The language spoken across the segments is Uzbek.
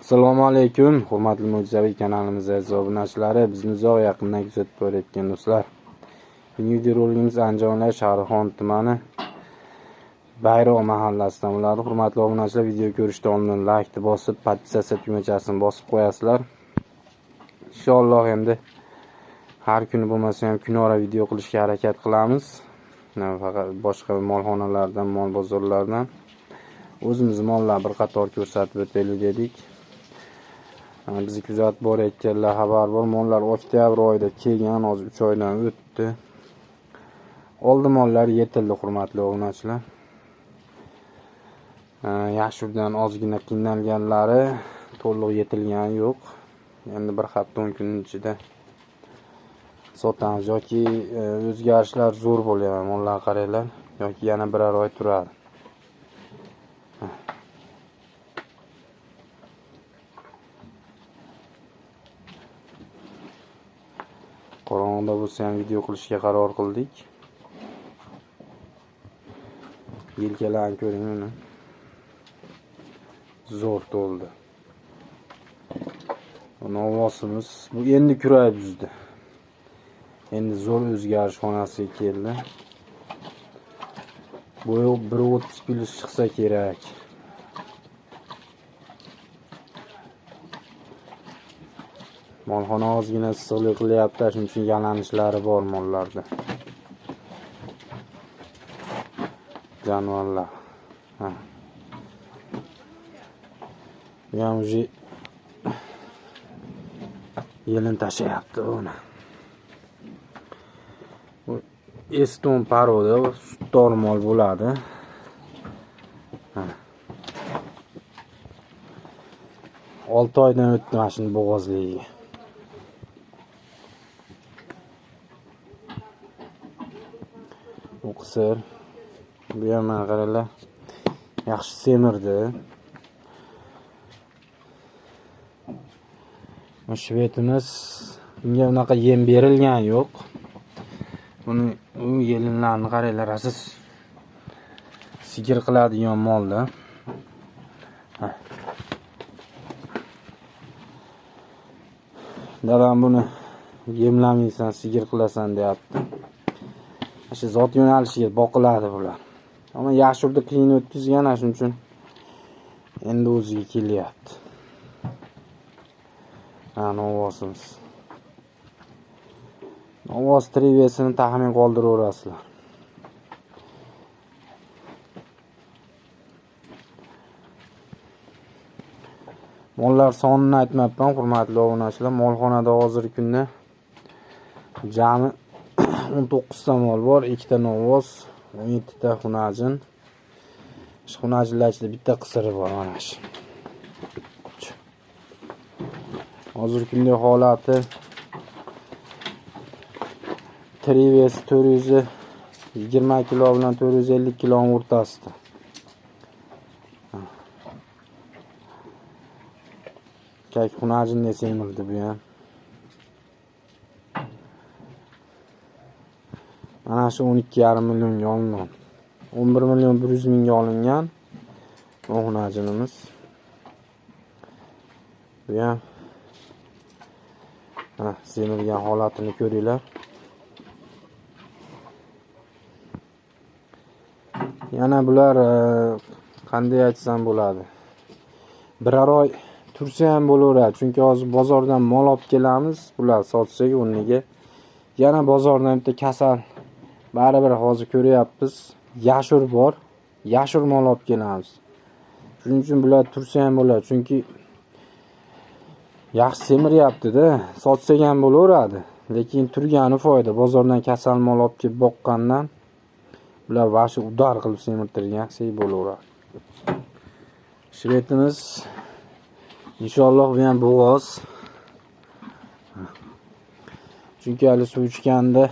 Assalomu alaykum, hurmatli mo'jizaviy kanalimiz aziz obunachilari, bizni uzoq yaqindan kuzatib borayotgan do'stlar. Bugungi videorolikimiz Andijon Shahrixon tumani Bayroq mahallasidan bo'ladi. Hurmatli obunachilar, video ko'rishdan oldin like bosib, podpisatsiya tugmachasini bosib qo'yasizlar. Inshaalloh endi har kuni bo'lmasa ham kunora video qilishga harakat qilamiz. Faqat boshqa molxonalardan, mol bozorlaridan o'zimiz mollar bir qator ko'rsatib o'taylik dedik. Bizni kuzatib borayotganlar xabar bor. Mollar oktyabr oyida kelgan, hozir 3 oydan o'tdi. Oldi mollar yetildi, hurmatli obunachilar. Yaxshi ozgina qiynalganlari to'liq yetilgani yo'q. Endi bir hafta 10 kun ichida sotamiz yoki o'zgarishlar zo'r bo'lyapti. Mollar qaranglar, yoki yana biror oy turadi. Qorong'ida bo'lsa ham video qilishga qaror qildik. Yelkalarni ko'ring, uni. Zo'r to'ldi. Novvosimiz bu endi kurayib yuzdi. Endi zo'r o'zgarish xonasiga keldi. Bu 1.30 plus chiqsa kerak. Molxona ozgina issiqlik qilyapti, shuning uchun yalanishlari bor mollarda. Jonivorlar. Ha. Bu ham уже yelin tashlayapti uni. Bu Eston paroda sutdor mol bo'ladi. Ha. 6 oydan o'tdi mana shuni bo'g'ozligiga. Bu qisir. Bu ham mana qaranglar. Yaxshi semirdi. Bu shvetimiz bunga unaqa yem berilgani yo'q. Buni u yelinlarni qaranglar, aziz sigir qiladigan molda. Dadam buni yemlamaysan, sigir qilasan deyapti. Shu zot yo'nalishiga boqiladi bular. Ammo yaxshi urda qiyin o'tkazgan, shuning uchun endi o'ziga kelyapti. Ha, novvosimiz. Novvos trivesini taxmin qoldiraverasizlar. Mollar sonini aytmabman, hurmatli obunachilar. Molxonada hozirgi kunda jami 19 ta mol bor, 2 ta novvos, 17 ta xunajin. Shu xunajinlar ichida bitta qisiri bor mana shu. Hozirgi kunda holati trives 420 kilo bilan 450 kilo o'rtasida. Kak xunajin semirdi bu ham. Mana shu 12,5 millionga olingan. 11 million 100 mingga olingan bu xunajinimiz. Bu ham mana semirgan holatini ko'ringlar. Yana bular qanday aytsam bo'ladi? Biror oy tursa ham bo'laveradi. Chunki hozir bozordan mol olib kelamiz, bular sotsak o'rniga yana bozordan bitta kasal baribir hozir ko'ryapmiz. Yashur bor. Yashur mol olib kelamiz. Shuning uchun bular tursa ham bo'ladi. Chunki yaxshi semiryapti-da, sotsak ham bo'laveradi. Lekin turgani foyda. Bozordan kasal mol olib kelib boqqandan bular vashi udar qilib semirtirgan sey bo'laveradi. Shvetimiz inshaalloh bu ham bo'g'oz. Chunki hali suv ichganda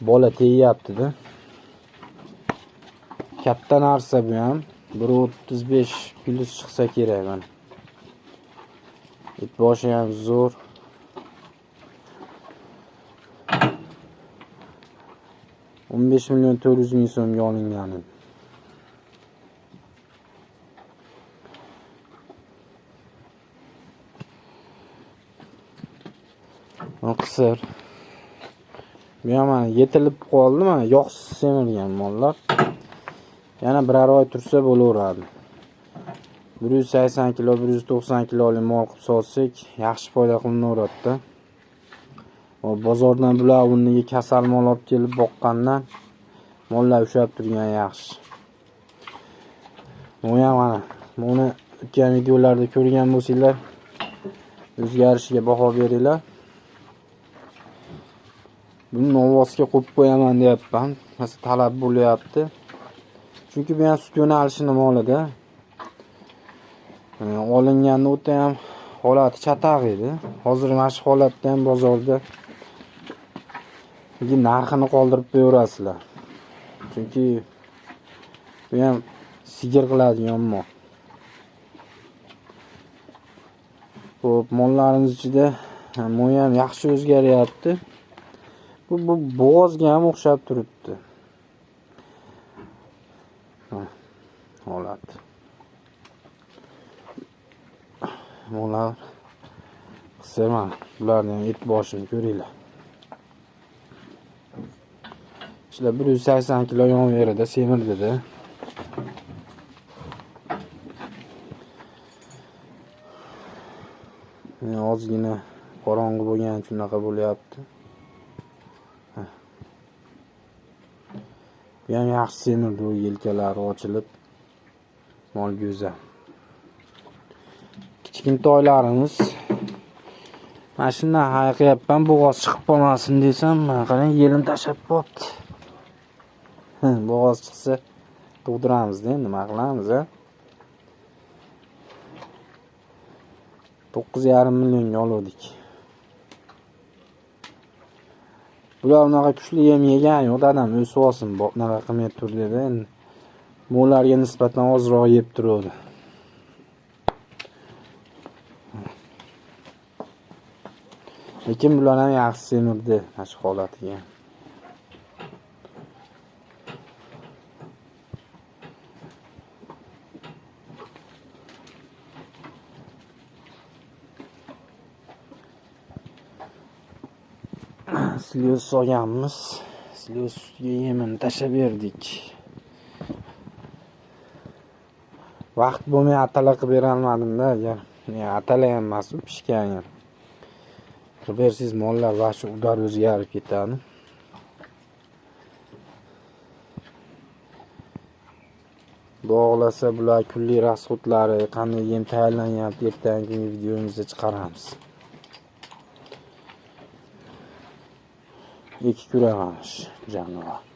bola tegyapti-da. Katta narsa bu ham. 1.35 plus chiqsa kerak mana. It boshi ham zo'r. 15 million 400 ming so'mga olingan. Qisir. Bu ham mana yetilib qoldi, mana yog'siz semirgan mollar. Yana biror oy tursa bo'laveradi. 180 kilo, 190 kiloli mol qilib sotsak, yaxshi foyda qilinaveradi-da. Bozordan bular o'rniga kasal mol olib kelib boqqandan mollar ushlab turgan yaxshi. Bu ham mana buni o'tgan videolarda ko'rgan bo'lsanglar, o'zgarishiga baho beringlar. Buni novvosga qo'yib qo'yaman deyapman. Masalan, talab bo'lyapti. Chunki bu ham sut yo'nalishini molida. Olinganda o'ta ham holati chataq edi. Hozir mana shu holatda ham bozorda narxini qoldirib qo'yaverasizlar. Chunki bu ham sigir qiladigan mol. Xo'p, mollarimiz ichida bu ham yaxshi o'zgaryapti. Bu bo'g'ozga ham o'xshab turibdi. Holat. Mollar qisir mana. Bularni ham et boshini ko'ringlar. Shular 180 kilo yon yerida semirdida. Ozgina qorong'i bo'lgani uchun unaqa bo'lyapti. Bu ham yaxshi semirdi, u yelkalari ochilib mol go'zal. Kichkintoylarimiz mana shundan hayiqyapman, bo'g'oz chiqib qolmasin desam, mana qarang, yelim tashlab qo'yibdi. Bo'g'oz chiqsa tug'diramiz-da, nima qilamiz, a? 9,5 millionga oldik. Bular unaqa kuchli yem yegan yo'q, dadam o'sib olsin, bunaqa qilmay tur dedi. Endi mollarga nisbatan ozroq yeb turadi. Lekin bular ham yaxshi semirdi mana shu holatiga. Slyoz solganmiz. Slyoz ustiga yemini tashlab berdik. Vaqt bo'lmay atala qilib bera olmadim-da, agar atala ham emas, u pishgan ham. Qilib bersangiz mollar vashi udar o'zgarib ketadi. Xudo xohlasa bular kunlik rasxodlari, qanday yem tayyorlanyapti, ertangi kungi videomizda chiqaramiz. Ikki kurag'amish jonivor.